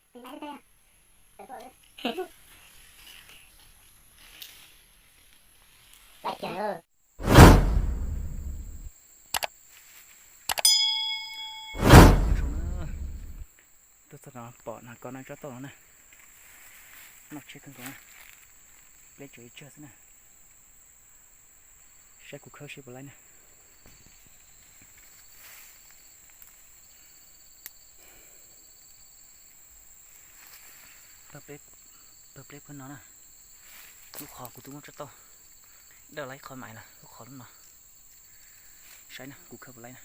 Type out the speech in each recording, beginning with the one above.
Tuaj txog no pom na, ko no tsob tauj no na. Noj tshiab kawg nkaus na. Pleb tseem ib tsawg xwb na. Saib kuv khawb seb puas laib na. Tawg pleb, tawg pleb pawg no na. Lub qhov kuv twb muab tsob tauj dawj laib qhov mais lawm, lub qhov lub no. Saib na, kuv khawb puas laib na.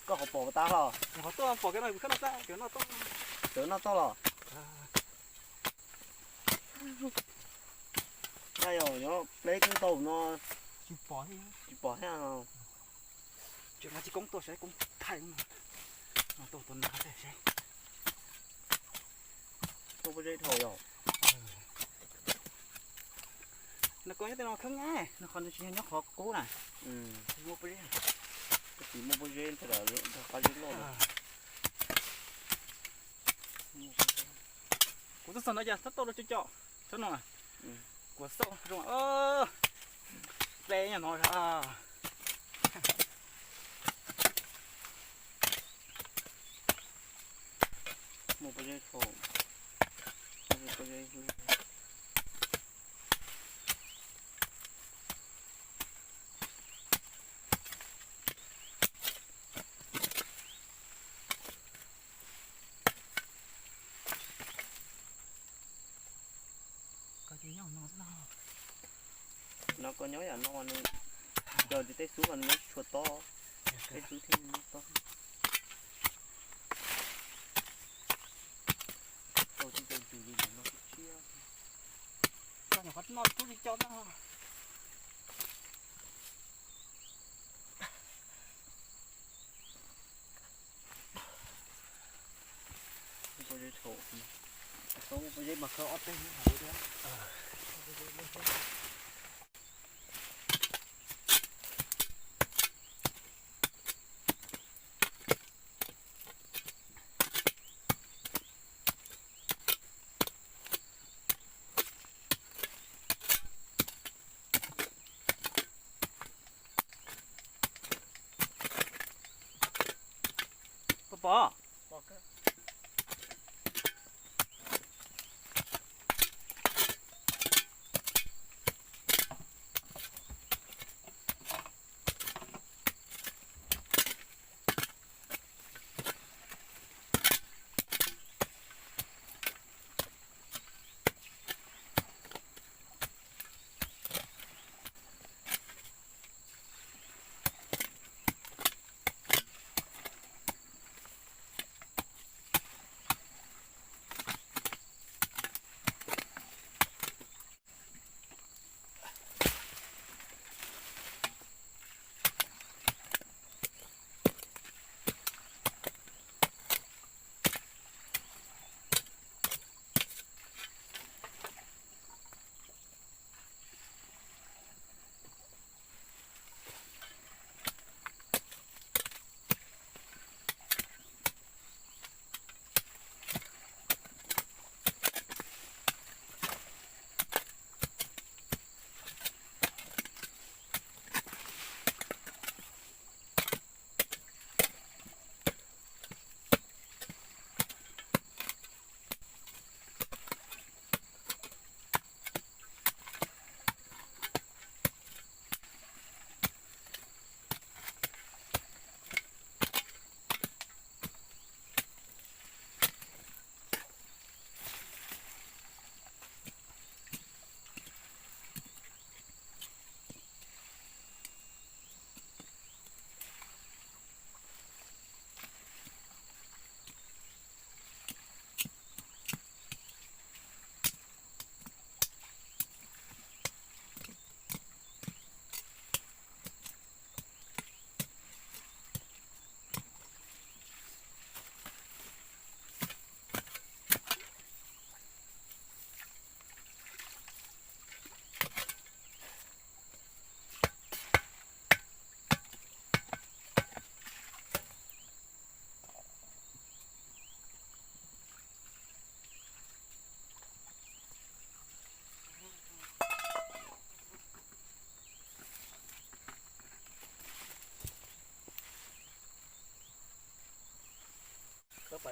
Koj qhov pom tas los? Qhov tuaj pom ke no, cov noj tau los? Yog nyob pleb kub tau no, tsis pom thiab. Tseem no tsis koob tuaj saib koob thaij no, tuaj tus nas seb. Tuaj pob zeb dhau yog. Nws koob nyob tej no khab nyab, nws qhov nws tsis yog nyob qhov qub na. Tsis muaj pob zeb, tsis muaj pob zeb, qab zeb loj. Kuv twb txog no cas txhob tau rau cov cov txhob no. Kuv xauj zoo, ple nyob no. Muaj pob zeb dhau, pob zeb. No koj nyob yam no nws, yog tias tej xub mas nws nyob tsis tshua tob, tej xub thiaj nyob tob. Tau tsis tau tus li no tshiab. Koj nyuam qhuav noj tub li coj na. Pob zeb thaum, pob zeb mas khawb ob teg hauv thiab. Pom pom.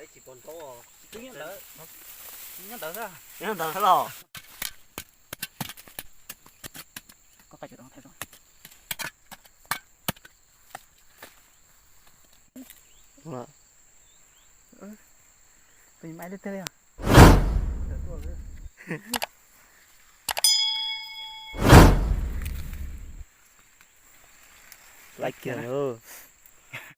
Twb nyob ntawd, nyob ntawd xwb los. Laiv kiag lauj.